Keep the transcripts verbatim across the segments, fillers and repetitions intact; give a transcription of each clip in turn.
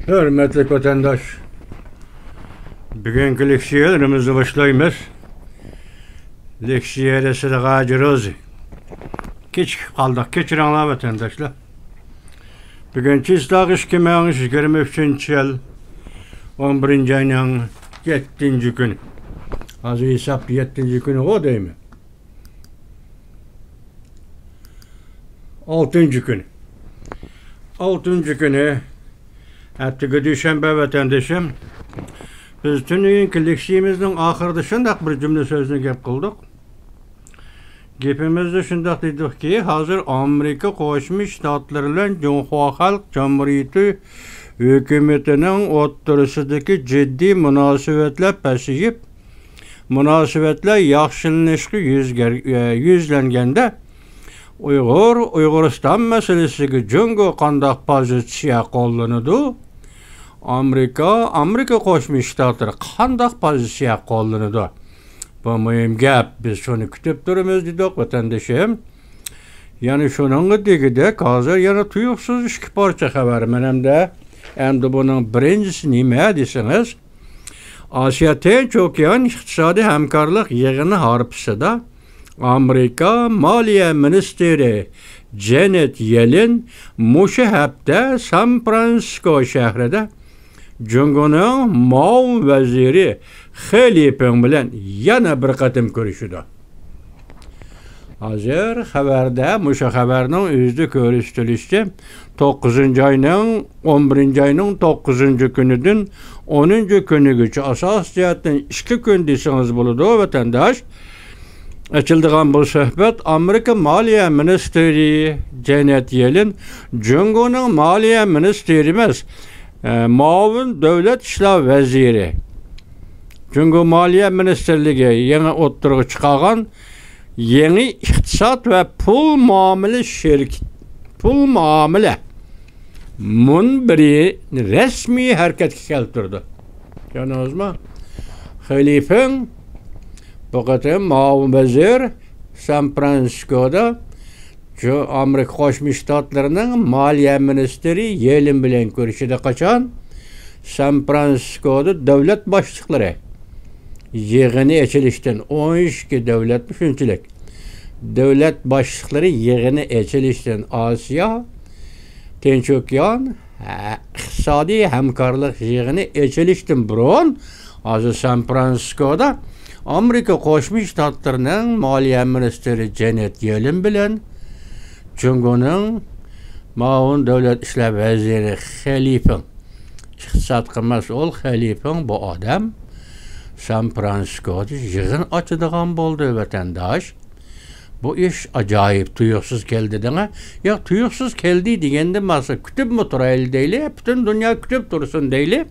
ھۆرمەتلىك ۋەتەنداش، بۈگۈنكى لېكسىيەلىرىمىزنى باشلايمىز. لېكسىيە دېسىدىغا جىروزى. كېچىكىپ قالدۇق، كەچۈرۈڭلار ۋەتەنداشلار. بۈگۈن چىسلاغ ئىككى مىڭ يىگىرمە ئۈچىنچى يىل، ئون بىرىنچى ئاينىڭ يەتتىنچى كۈنى. ھازىر ھېسابتا يەتتىنچى كۈنى غۇ دەيمەن. ئالتىنچى كۈنى. ئالتىنچى كۈنى، ئەتىگە دۈشەنبە ۋەتەندىشىم. بىز تۈنۈگۈنكى لېكسىيىمىزنىڭ ئاخىرىدا شۇنداق بىر جۈملە سۆزنى گەپ قىلدۇق. گېپىمىزدە شۇنداق دېدۇقكى، ھازىر ئامېرىكا قوشما شتاتلىرى بىلەن جۇڭخۇا خەلق جۇمھۇرىيىتى ھۆكۈمىتىنىڭ ئوتتۇرىسىدىكى جىددىي مۇناسىۋەتلەر پەسىيىپ، مۇناسىۋەتلەر ياخشىلىنىشقا يۈزگەر-، ئە، يۈزلەنگەندە، ئۇيغۇر، ئۇيغۇرىستان مەسىلىسىگە جۇڭگو قانداق پوزىتسىيە قوللىنىدۇ؟ ئامېرىكا، ئامېرىكا قوشما شتاتلىرى قانداق پوزىتسىيە قوللىنىدۇ؟ بۇ مۇھىم گەپ، بىز شۇنى كۈتۈپ تۇرىمىز، دېدۇق، ۋەتەندىشىم. يەنە شۇنىڭغا دېگۈدەك، ھازىر يەنە تۇيۇقسىز ئىككى پارچە خەۋەر. مەن ئەمدى، ئەمدى بۇنىڭ بىرىنچىسى نېمە دېسىڭىز، ئاسىيا تىنچ ئوكيان ئىقتىسادىي ھەمكارلىق يىغىنى ھارپىسىدا ئامېرىكا مالىيە مىنىستىرى جېنېت يېلېن مۇشۇ ھەپتە سان فرانسىسكو شەھىرىدە جۇڭگونىڭ ماۋۇ ۋەزىرى خې لىپىڭ بىلەن يەنە بىر قېتىم كۆرۈشىدۇ. ھازىر خەۋەردە، مۇشۇ خەۋەرنىڭ ئۆزىدە كۆرسىتىلىشىچە، توققۇزىنچى ئاينىڭ، ئون بىرىنچى ئاينىڭ توققۇزىنچى كۈنىدىن ئونىنچى كۈنىگىچە، ئاساسىي جەھەتتىن ئىككى كۈن دېسىڭىز بولىدۇ، ۋەتەنداش. ئېچىلىدىغان بۇ سۆھبەت ئامېرىكا مالىيە مىنىستىرى جېنېت يېلېن، جۇڭگونىڭ مالىيە مىنىستىرى ئەمەس، ئە، مۇئاۋىن دۆلەت ئىشلار ۋەزىرى، جۇڭگو مالىيە مىنىستىرلىكى يېڭى ئوتتۇرىغا چىقارغان يېڭى ئىقتىساد ۋە پۇل مۇئامىلە شىركىتى، پۇل مۇئامىلە مۇنبىرى رەسمىي ھەرىكەتكە كەلتۈردى. كۆردىڭىزمۇ؟ خې لىپىڭ بۇ قېتىم مۇئاۋىن ۋەزىر سان فرانسىسكودا جۇ-، ئامېرىكا قوشما شتاتلىرىنىڭ مالىيە مىنىستىرى يېلېن بىلەن كۆرۈشىدۇ. قاچان؟ سان فرانسىسكودا دۆلەت باشلىقلىرى يىغىنى ئېچىلىشتىن، ئون ئىككى دۆلەتمۇ شۇنچىلىك. دۆلەت باشلىقلىرى يىغىنى ئېچىلىشتىن، ئاسىيا، تىنچ ئوكيان، ھە، ئىقتىسادىي ھەمكارلىق يىغىنى ئېچىلىشتىن بۇرۇن، ھازىر سان فرانسىسكودا ئامېرىكا قوشما شتاتلىرىنىڭ مالىيە مىنىستىرى جېنېت يېلېن بىلەن جۇڭگونىڭ مۇئاۋىن دۆلەت ئىشلار ۋەزىرى خې لىپىڭ، ئىقتىسادقا مەسئۇل خې لىپىڭ بۇ ئادەم سان فرانسىسكودا يىغىن ئاچىدىغان بولدى، ۋەتەنداش. بۇ ئىش ئاجايىپ، تۇيۇقسىز كەلدى دەڭە. ياق، تۇيۇقسىز كەلدى دېگەندىن باشقا كۈتۈپمۇ تۇرايلى دەيلى، پۈتۈن دۇنيا كۈتۈپ تۇرسۇن دەيلى.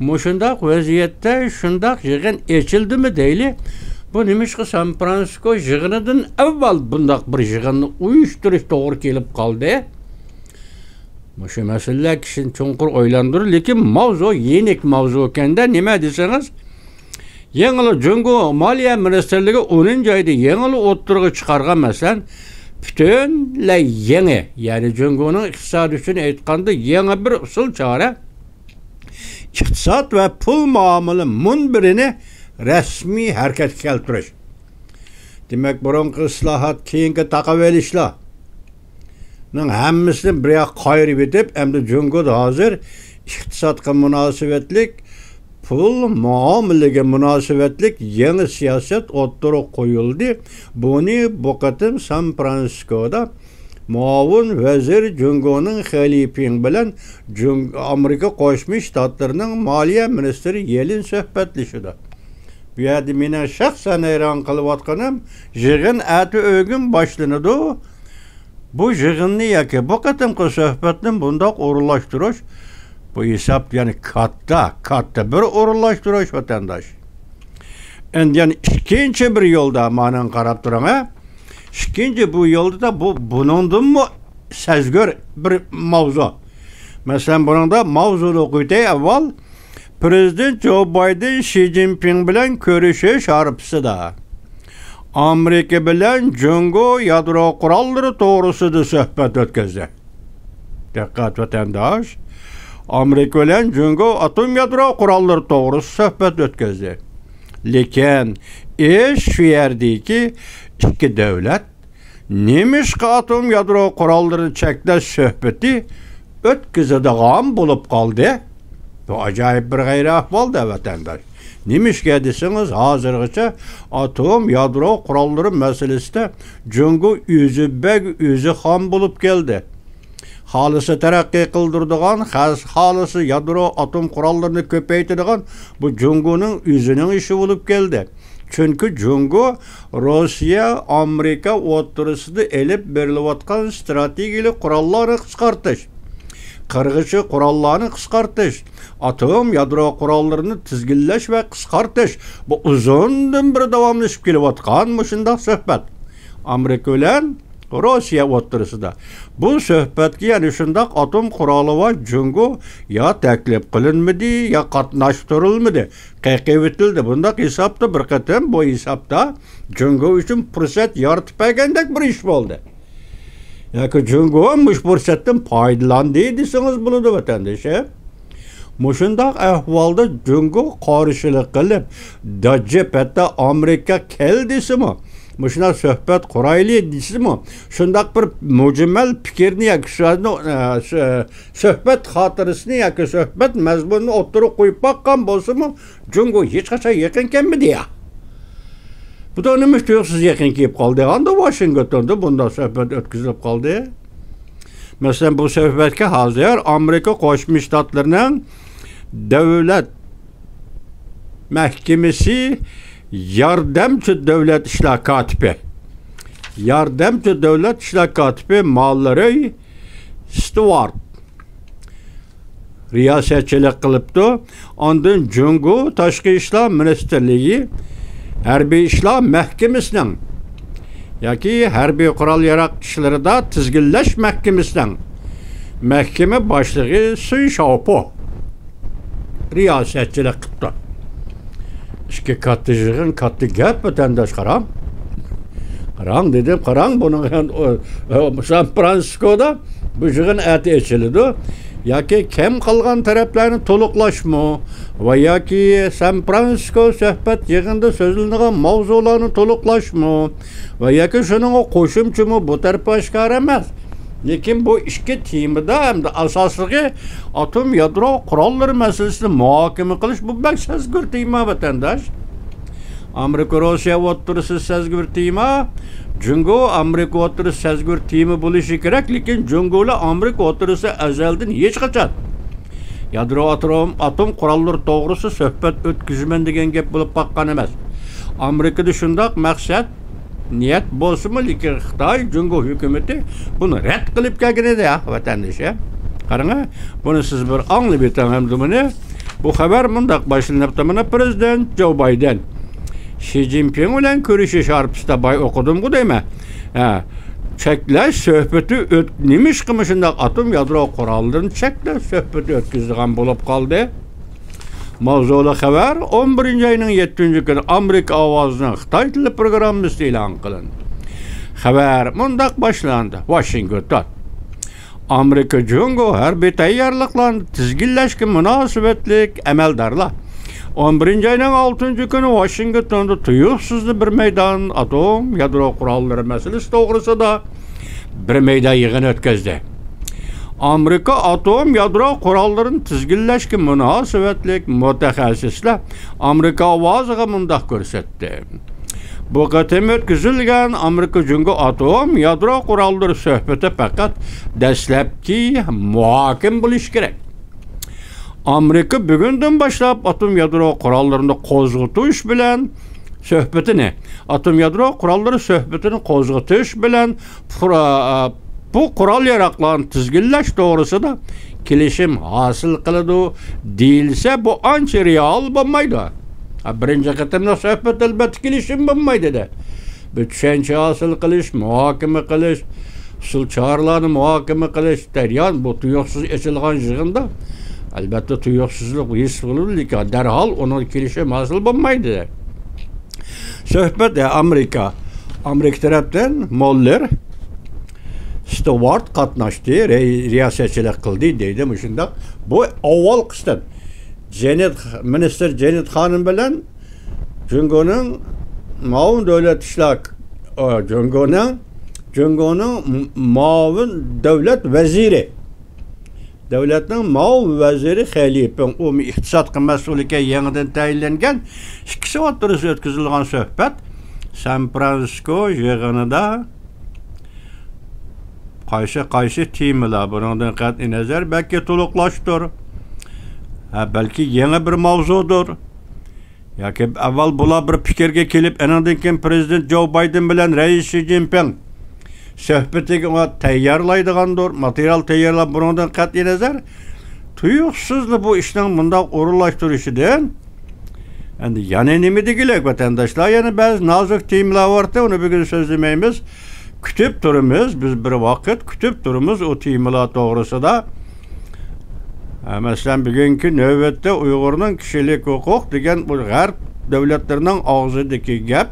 مۇشۇنداق ۋەزىيەتتە شۇنداق يىغىن ئېچىلدىمۇ دەيلى. بۇ نېمىشقا سان فرانسىسكو يىغىنىدىن ئەۋۋەل بۇنداق بىر يىغىننى ئۇيۇشتۇرۇش توغرا كېلىپ قالدى؟ مۇشۇ مەسىلىلەر كىشىنى چوڭقۇر ئويلاندۇرىدۇ، لېكىن ماۋزۇ يېنىك ماۋزۇ ئىكەندە، نېمە دېسىڭىز، يېڭىلا جۇڭگو مالىيە مىنىستىرلىكى ئونىنچى ئايدا يېڭىلا ئوتتۇرىغا چىقارغان، مەسىلەن، پۈتۈنلەي يېڭى، يەنى جۇڭگونىڭ ئىقتىسادى ئۈچۈن ئېيتقاندا يېڭى بىر ئۇسۇل چارە، ئىقتىساد ۋە پۇل مۇئامىلە مۇنبىرىنى رەسمىي ھەرىكەتكە كەلتۈرۈش. دېمەك، بۇرۇنقى ئىسلاھات، كېيىنكى تاقىۋېلىشلار نىڭ ھەممىسىنى بىر ياققا قايرىۋېتىپ، ئەمدى جۇڭگودا ھازىر ئىقتىسادقا مۇناسىۋەتلىك، پۇل مۇئامىلىگە مۇناسىۋەتلىك يېڭى سىياسەت ئوتتۇرىغا قويۇلدى. بۇنى بۇ قېتىم سان فرانسىسكودا مۇئاۋىن ۋەزىر جۇڭگونىڭ خې لىپىڭ بىلەن جۇڭ-، ئامېرىكا قوشما شتاتلىرىنىڭ مالىيە مىنىستىرى يېلېن سۆھبەتلىشىدۇ. بۇ يەردە مېنىڭ شەخسەن ھەيران قېلىۋاتقىنىم، يىغىن ئەتە ئۆگۈن باشلىنىدۇ. بۇ يىغىننى ياكى بۇ قېتىمقى سۆھبەتنى بۇنداق ئورۇنلاشتۇرۇش، بۇ ھېساب يەنە كاتتا، كاتتا بىر ئورۇنلاشتۇرۇش، ۋەتەنداش. ئەمدى يەنە ئىككىنچى بىر يولدا، مانا قاراپ تۇرۇڭ، ھە. ئىككىنچى بۇ يولدا بۇ، بۇنىڭدىنمۇ سەزگۈر بىر ماۋزۇ. مەسىلەن، بۇنىڭدا ماۋزۇنى ئوقۇۋېتەي ئەۋۋال. پىرېزىدېنت جو بايدېن شى جىنپىڭ بىلەن كۆرۈشۈش ھارپىسىدا ئامېرىكا بىلەن جۇڭگو يادرو قوراللىرى توغرىسىدا سۆھبەت ئۆتكۈزدى. دىققەت، ۋەتەنداش! ئامېرىكا بىلەن جۇڭگو ئاتوم يادرو قوراللىرى توغرىسىدا سۆھبەت ئۆتكۈزدى. لېكىن ئىش شۇ يەردىكى ئىككى دۆلەت نېمىشقا ئاتوم يادرو قوراللىرىنى چەكلەش سۆھبىتى ئۆتكۈزىدىغان بولۇپ قالدى؟ بۇ ئاجايىپ بىر غەيرىي ئەھۋال-دە، ۋەتەنداش. نېمىشقا دېسىڭىز، ھازىرغىچە ئاتوم يادرو قوراللىرى مەسىلىسىدە جۇڭگو ئۆزى بەگ، ئۆزى خان بولۇپ كەلدى. خالىسا تەرەققىي قىلدۇرىدىغان، خاس-، خالىسا يادرو ئاتوم قوراللىرىنى كۆپەيتىدىغان بۇ جۇڭگونىڭ ئۆزىنىڭ ئىشى بولۇپ كەلدى. چۈنكى جۇڭگو روسىيە، ئامېرىكا ئوتتۇرىسىدا ئېلىپ بېرىلىۋاتقان ئىستراتېگىيەلىك قوراللارنى قىسقارتىش، قىرغىنچى قوراللارنى قىسقارتىش، ئاتوم يادرو قوراللىرىنى تىزگىنلەش ۋە قىسقارتىش، بۇ ئۇزۇندىن بېرى داۋاملىشىپ كېلىۋاتقان مۇشۇنداق سۆھبەت. ئامېرىكا بىلەن روسىيە ئوتتۇرىسىدا. بۇ سۆھبەتكە يەنە شۇنداق ئاتوم قورالى بار جۇڭگو يا تەكلىپ قىلىنمىدى، يا قاتناشتۇرۇلمىدى. قېقىۋېتىلدى. بۇنداق ھېسابتا بىر قېتىم بۇ ھېسابتا جۇڭگو ئۈچۈن پۇرسەت يارىتىپ بەرگەندەك بىر ئىش بولدى. ياكى جۇڭگو مۇشۇ پۇرسەتتىن پايدىلاندى دېسىڭىز بولىدۇ، ۋەتەندىشىم. مۇشۇنداق ئەھۋالدا جۇڭگو قارشىلىق قىلىپ، داجىپ، ھەتتا ئامېرىكا كەل دېسىمۇ، مۇشۇنداق سۆھبەت قۇرايلى دېسىمۇ، شۇنداق بىر مۇجمەل پىكىرنى ياكى سۆزنى، ئە، سۆ-، سۆھبەت خاتىرىسىنى ياكى سۆھبەت مەزمۇنىنى ئوتتۇرىغا قويۇپ باققان بولسىمۇ، جۇڭگو ھېچقاچان يېقىن كەلمىدى يا. بۇ دا نېمە تۇيۇقسىز يېقىن كېلىپ قالدى؟ ئاندا ۋاشىنگتوندا بۇنداق سۆھبەت ئۆتكۈزۈلۈپ قالدى. مەسىلەن، بۇ سۆھبەتكە ھازىر ئامېرىكا قوشما شتاتلىرىنىڭ دۆلەت مەھكىمىسى ياردەمچى دۆلەت ئىشلار كاتىپى، ياردەمچى دۆلەت ئىشلار كاتىپى مالرېي ستۇئارت رىياسەتچىلىك قىلىپتۇ. ئاندىن جۇڭگو تاشقى ئىشلار مىنىستىرلىكى ھەربىي ئىشلار مەھكىمىسىنىڭ ياكى ھەربىي قورال ياراق ئىشلىرىدا تىزگىنلەش مەھكىمىسىنىڭ مەھكىمە باشلىقى سۈن شاۋپو رىياسەتچىلىك قىپتۇ. ئىككى كاتتا يىغىن، كاتتا گەپ، ۋەتەنداش، قاراڭ. قاراڭ دېدىم، قاراڭ، بۇنىڭ، ئۇ، ئۇ، سان فرانسىسكودا بۇ يىغىن ئەتە ئېچىلىدۇ. ياكى كەم قالغان تەرەپلەرنى تولۇقلاشمۇ ۋە ياكى سان فرانسىسكو سۆھبەت يىغىنىدا سۆزلىنىدىغان ماۋزۇلارنى تولۇقلاشمۇ ۋە ياكى شۇنىڭغا قوشۇمچىمۇ، بۇ تەرىپى ئاشكارا ئەمەس. لېكىن بۇ ئىككى تېمىدا ھەمدە ئاساسلىقى ئاتوم يادرو قوراللىرى مەسىلىسىنى مۇھاكىمە قىلىش، بۇ بەك سەزگۈر تېما، ۋەتەنداش. ئامېرىكا، روسىيە ئوتتۇرىسى سەزگۈر تېما، جۇڭگو، ئامېرىكا ئوتتۇرىسى سەزگۈر تېما بولۇشى كېرەك، لېكىن جۇڭگو بىلەن ئامېرىكا ئوتتۇرىسى ئەزەلدىن ھېچقاچان يادرو ئاتوم، ئاتوم قوراللىرى توغرىسىدا سۆھبەت ئۆتكۈزىمەن دېگەن گەپ بولۇپ باققان ئەمەس. ئامېرىكىدا شۇنداق مەقسەت، نىيەت بولسىمۇ، لېكىن خىتاي جۇڭگو ھۆكۈمىتى بۇنى رەت قىلىپ كەلگەن ئىدى، ۋەتەندىشى. قاراڭ، بۇنى سىز بىر ئاڭلىۋېتىڭ ئەمدى بۇنى. بۇ خەۋەر مۇنداق باشلىنىپتۇ. مانا، پىرېزىدېنت جو بايدېن شى جىنپىڭ بىلەن كۆرۈشۈش ھارپىسىدا باي ئوقۇدۇمغۇ دەيمەن. ھە، چەكلەش سۆھبىتى ئۆت-، نېمىشقا مۇشۇنداق ئاتوم يادرو قوراللىرىنى چەكلەش سۆھبىتى ئۆتكۈزىدىغان بولۇپ قالدى؟ ماۋزۇلۇق خەۋەر ئون بىرىنچى ئاينىڭ يەتتىنچى كۈنى ئامېرىكا ئاۋازىنىڭ خىتاي تىلى پروگراممىسىدا ئېلان قىلىندى. خەۋەر مۇنداق باشلاندى. ۋاشىنگتون. ئامېرىكا جۇڭگو ھەربىي تەييارلىقلارنى تىزگىنلەشكە مۇناسىۋەتلىك ئەمەلدارلار ئون بىرىنچى ئاينىڭ ئالتىنچى كۈنى ۋاشىنگتوندا تۇيۇقسىزلا بىر مەيدان ئاتوم يادرو قوراللىرى مەسىلىسى توغرىسىدا بىر مەيدان يىغىن ئۆتكۈزدى. ئامېرىكا ئاتوم يادرو قوراللىرىنى تىزگىنلەشكە مۇناسىۋەتلىك مۇتەخەسسىسلەر ئامېرىكا ئاۋازىغا مۇنداق كۆرسەتتى. بۇ قېتىم ئۆتكۈزۈلگەن ئامېرىكا جۇڭگو ئاتوم يادرو قوراللىرى سۆھبىتى پەقەت دەسلەپكى مۇھاكىمە بولۇشى كېرەك. ئامېرىكا بۈگۈندىن باشلاپ ئاتوم يادرو قوراللىرىنى قوزغىتىش بىلەن سۆھبىتىنى، ئاتوم يادرو قوراللىرى سۆھبىتىنى قوزغىتىش بىلەن پۇرا-، بۇ قورال ياراقلارنى تىزگىنلەش توغرىسىدا كېلىشىم ھاسىل قىلىدۇ دېيىلسە، بۇ ئانچە رېئال بولمايدۇ. ھە، بىرىنچى قېتىملىق سۆھبەت، ئەلبەتتە، كېلىشىم بولمايدۇ-دە. بىر چۈشەنچە ھاسىل قىلىش، مۇھاكىمە قىلىش، ئۇسۇل چارىلەرنى مۇھاكىمە قىلىش جەريان، بۇ تۇيۇقسىز ئېچىلغان يىغىندا، ئەلبەتتە، تۇيۇقسىزلىق ھېس قىلىنىدۇ، لېكىن دەرھال ئۇنىڭ كېلىشىم ھاسىل بولمايدۇ. سۆھبەت، ئە، ئامېرىكا، ئامېرىكا تەرەپتىن موللېر، ستىۋارت قاتناشتى، رىي-، رىياسەتچىلىك قىلدى دەيدۇ مۇشۇنداق. بۇ ئاۋۋال قىسىم. جېنېت، مىنىستىر جېنېت خانىم بىلەن جۇڭگونىڭ مۇئاۋىن دۆلەت ئىشلار، ئا، جۇڭگونىڭ، جۇڭگونىڭ مۇئاۋىن دۆلەت ۋەزىرى، دۆلەتنىڭ مۇئاۋىن ۋەزىرى خې لىپىڭ، ئۇ ئىقتىسادقا مەسئۇل ئىكەن، يېڭىدىن تەيىنلەنگەن. ئىككىسى ئوتتۇرىسىدا ئۆتكۈزۈلگەن سۆھبەت سان فرانسىسكو يىغىنىدا قايسى، قايسى تېمىلار، بۇنىڭدىن قەتئىينەزەر، بەلكى تولۇقلاشتۇر، ھە، بەلكى يېڭى بىر ماۋزۇدۇر. ياكى ئاۋۋال بۇلار بىر پىكىرگە كېلىپ، ئانىڭدىن كېيىن پىرېزىدېنت جو بايدېن بىلەن رەئىس شى جىنپىڭ سۆھبىتىگە تەييارلايدىغاندۇر، ماتېرىيال تەييارلاپ، بۇنىڭدىن قەتئىينەزەر، تۇيۇقسىزلا بۇ ئىشنىڭ مۇنداق ئورۇنلاشتۇرۇشىدىن، ئەمدى يەنە نېمە دېگۈلۈك، ۋەتەنداشلار؟ يەنە بەزى نازۇك تېمىلار بارتى، ئۇنى بۈگۈن سۆزلىمەيمىز. كۈتۈپ تۇرىمىز، بىز بىر ۋاقىت كۈتۈپ تۇرىمىز ئۇ تېمىلار توغرىسىدا. ھە، مەسىلەن، بۈگۈنكى نۆۋەتتە ئۇيغۇرنىڭ كىشىلىك ھوقۇق دېگەن بۇ غەرب دۆلەتلىرىنىڭ ئاغزىدىكى گەپ،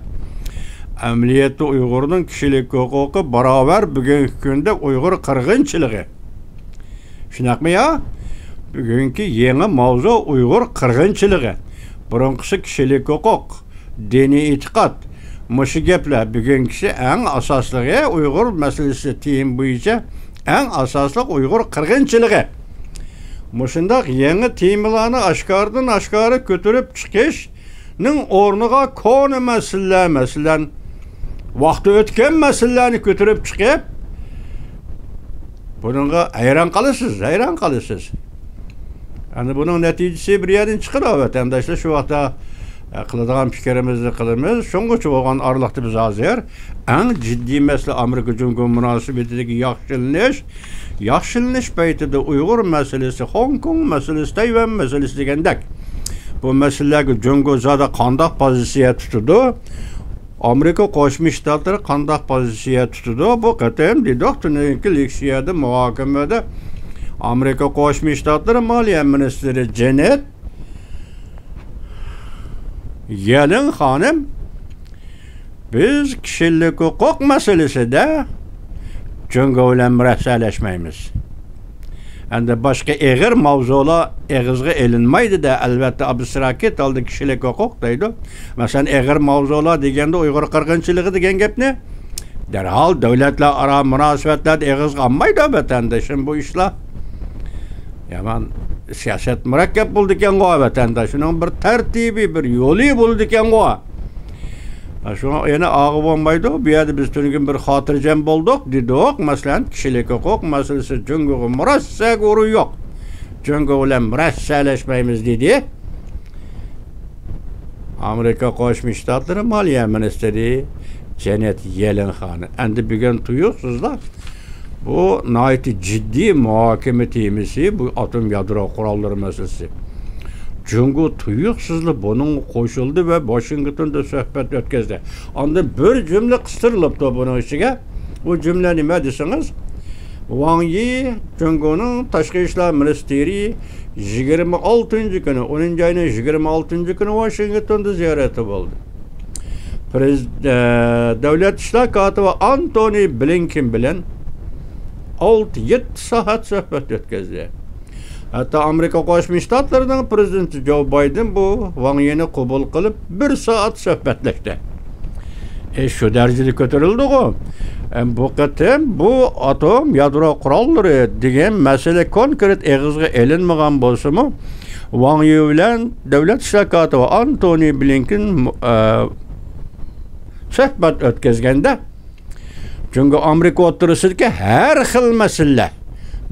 ئەمەلىيەتتە ئۇيغۇرنىڭ كىشىلىك ھوقۇقى باراۋەر بۈگۈنكى كۈندە ئۇيغۇر قىرغىنچىلىقى. شۇنداقمۇ يا؟ بۈگۈنكى يېڭى ماۋزۇ ئۇيغۇر قىرغىنچىلىقى. بۇرۇنقىسى كىشىلىك ھوقۇق، دىنىي ئېتىقاد. مۇشۇ گەپلەر. بۈگۈنكىسى ئەڭ ئاساسلىقى ئۇيغۇر مەسىلىسى، تېما بويىچە ئەڭ ئاساسلىق ئۇيغۇر قىرغىنچىلىقى. مۇشۇنداق يېڭى تېمىلارنى ئاشكارىدىن ئاشكارا كۆتۈرۈپ چىقىشنىڭ ئورنىغا كونا مەسىلىلەر، مەسىلەن، ۋاقتى ئۆتكەن مەسىلىلەرنى كۆتۈرۈپ چىقىپ، بۇنىڭغا ھەيران قالىسىز، ھەيران قالىسىز. ئەمدى بۇنىڭ نەتىجىسى بىر يەردىن چىقىدۇ، ۋەتەنداشلار. شۇ ۋاقىتتا، ئە، قىلىدىغان پىكرىمىزنى قىلىمىز. شۇڭغىچە بولغان ئارىلىقتا بىز ھازىر ئەڭ جىددىي مەسىلە ئامېرىكا جۇڭگو مۇناسىۋىتىدىكى ياخشىلىنىش، ياخشىلىنىش پەيتىدە ئۇيغۇر مەسىلىسى، خوڭكوڭ مەسىلىسى، تەيۋەن مەسىلىسى دېگەندەك بۇ مەسىلىلەرگە جۇڭگو زادى قانداق پوزىتسىيە تۇتىدۇ؟ ئامېرىكا قوشما شتاتلىرى قانداق پوزىتسىيە تۇتىدۇ؟ بۇ قېتىم دېدۇق، تۈنۈگۈنكى لېكسىيەدە، مۇھاكىمىدە ئامېرىكا قوشما شتاتلىرى مالىيە مىنىستىرى جېنېت يېلېن خانىم، بىز كىشىلىك ھوقۇق مەسىلىسىدە جۇڭگو بىلەن مۇرەسسەلەشمەيمىز. ئەمدى باشقا ئېغىر ماۋزۇلار ئېغىزغا ئېلىنمايدۇ-دە، ئەلۋەتتە، ئابستراكت ھالدا كىشىلىك ھوقۇق دەيدۇ. مەسىلەن، ئېغىر ماۋزۇلار دېگەندە ئۇيغۇر قىرغىنچىلىقى دېگەن گەپنى دەرھال دۆلەتلەر ئارا مۇناسىۋەتلەردە ئېغىزغا ئالمايدۇ، ۋەتەندىشىم، بۇ ئىشلار. يامان سىياسەت مۇرەككەپ بولىدىكەنغۇ، ۋەتەنداش. شۇنىڭ بىر تەرتىپى، بىر يولى بولىدىكەنغۇ. شۇڭا يەنە ئاغا بولمايدۇ. بۇ يەردە بىز تۈنۈگۈن بىر خاتىرجەم بولدۇق، دېدۇق. مەسىلەن، كىشىلىك ھوقۇق مەسىلىسى جۇڭگوغا مۇرەسسەگە ئورۇن يوق. جۇڭگو بىلەن مۇرەسسەلەشمەيمىز، دېدى ئامېرىكا قوشما شتاتلىرى مالىيە مىنىستىرى جېنېت يېلېن خانىم. ئەمدى بۈگۈن تۇيۇقسىزلا بۇ ناھايىتى جىددىي مۇھاكىمە تېمىسى، بۇ ئاتوم يادرو قوراللىرى مەسىلىسى. جۇڭگو تۇيۇقسىزلا بۇنىڭغا قوشۇلدى ۋە ۋاشىنگتوندا سۆھبەت ئۆتكۈزدى. ئاندىن بىر جۈملە قىستۇرۇلۇپتۇ بۇنىڭ ئىچىگە. ئۇ جۈملە نېمە دېسىڭىز، ۋاڭ يى، جۇڭگونىڭ تاشقى ئىشلار مىنىستىرى، يىگىرمە ئالتىنچى كۈنى، ئونىنچى ئاينىڭ يىگىرمە ئالتىنچى كۈنى ۋاشىنگتوندا زىيارەتتە بولدى. پرېز-، ئە، دۆلەت ئىشلار كاتىپى ئانتونى بلىنكېن بىلەن ئالتە، يەتتە سائەت سۆھبەت ئۆتكۈزدى. ھەتتا ئامېرىكا قوشما شتاتلىرىنىڭ پرېزىدېنتى جو بايدېن بۇ ۋاڭ يىنى قوبۇل قىلىپ، بىر سائەت سۆھبەتلەشتى. ئىش شۇ دەرىجىدە كۆتۈرۈلدىغۇ. ئەم، بۇ قېتىم بۇ ئاتوم يادرو قوراللىرى دېگەن مەسىلە كونكرېت ئېغىزغا ئېلىنمىغان بولسىمۇ، ۋاڭ يى بىلەن دۆلەت ئىشلار كاتىپى ئانتونى بلىنكېن، ئە، سۆھبەت ئۆتكۈزگەندە، جۇڭگو ئامېرىكا ئوتتۇرىسىدىكى ھەر خىل مەسىلىلەر،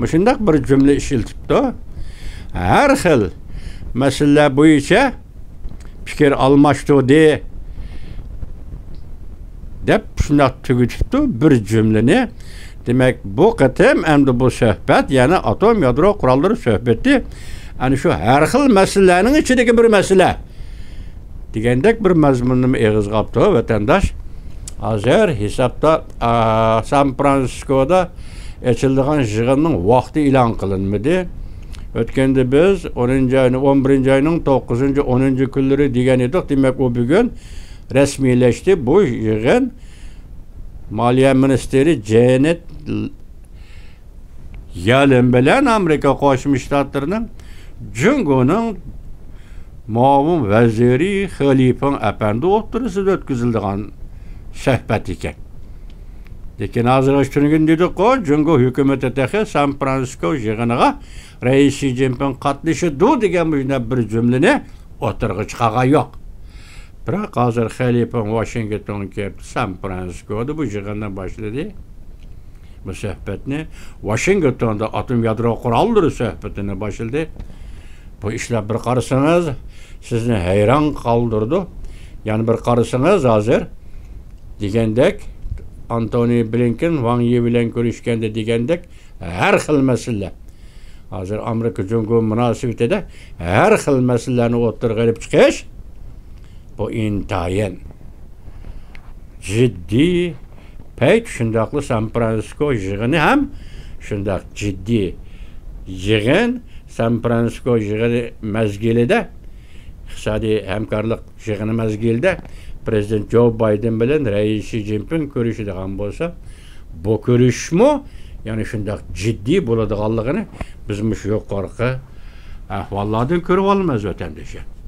مۇشۇنداق بىر جۈملە ئىشلىتىپتۇ، ھەر خىل مەسىلىلەر بويىچە پىكىر ئالماشتۇردى، دەپ شۇنداق تۈگىتىپتۇ بىر جۈملىنى. دېمەك، بۇ قېتىم ئەمدى بۇ سۆھبەت يەنە ئاتوم يادرو قوراللىرى سۆھبىتى، ئەنە شۇ ھەر خىل مەسىلىلەرنىڭ ئىچىدىكى بىر مەسىلە دېگەندەك بىر مەزمۇننىمۇ ئېغىزغا ئاپتۇ ۋەتەنداش. ھازىر ھېسابتا، ئا، سان فرانسىسكودا ئېچىلىدىغان يىغىننىڭ ۋاقتى ئېلان قىلىنمىدى. ئۆتكەندە بىز ئونىنچى ئاينىڭ، ئون بىرىنچى ئاينىڭ توققۇزىنچى، ئونىنچى كۈنلىرى دېگەن ئىدۇق. دېمەك، ئۇ بۈگۈن رەسمىيلەشتى. بۇ يىغىن مالىيە مىنىستىرى جېنېت يەلەن بىلەن ئامېرىكا قوشما شتاتلىرىنىڭ جۇڭگونىڭ مۇئاۋىن ۋەزىرى خېلىپىڭ ئەپەندى ئوتتۇرىسىدا ئۆتكۈزۈلىدىغان سۆھبەت ئىكەن. لېكىن ھازىرغىچە تۈنۈگۈن دېدۇققۇ، جۇڭگو ھۆكۈمىتى تېخى سان فرانسىسكو يىغىنىغا رەئىس شى جىنپىڭ قاتنىشىدۇ دېگەن مۇشۇنداق بىر جۈملىنى ئوتتۇرىغا چىقارغان يوق. بىراق ھازىر خېلىپىڭ ۋاشىنگتونغا كېلىپ، سان فرانسىسكودا بۇ يىغىننى باشلىدى. بۇ سۆھبەتنى ۋاشىنگتوندا ئاتوم يادرو قوراللىرى سۆھبىتىنى باشلىدى. بۇ ئىشلار بىر قارىسىڭىز، سىزنى ھەيران قالدۇرىدۇ. يەنە بىر قارىسىڭىز، ھازىر دېگەندەك، ئانتونى بلىنكېن ۋاڭ يى بىلەن كۆرۈشكەندە دېگەندەك، ھەر خىل مەسىلىلەر. ھازىر ئامېرىكا جۇڭگو مۇناسىۋىتىدە ھەر خىل مەسىلىلەرنى ئوتتۇرىغا ئېلىپ چىقىش، بۇ ئىنتايىن جىددىي پەيت. شۇنداقلا سان فرانسىسكو يىغىنى ھەم شۇنداق جىددىي يىغىن. سان فرانسىسكو يىغىنى مەزگىلىدە، ئىقتىسادىي ھەمكارلىق يىغىنى مەزگىلىدە پرېزىدېنت جو بايدېن بىلەن رەئىس شى جىنپىڭ كۆرۈشىدىغان بولسا، بۇ كۆرۈشۈشمۇ يەنە شۇنداق جىددىي بولىدىغانلىقىنى بىز مۇشۇ يۇقىرىقى ئەھۋاللاردىن كۆرۈۋالىمىز، ۋەتەندىشىم.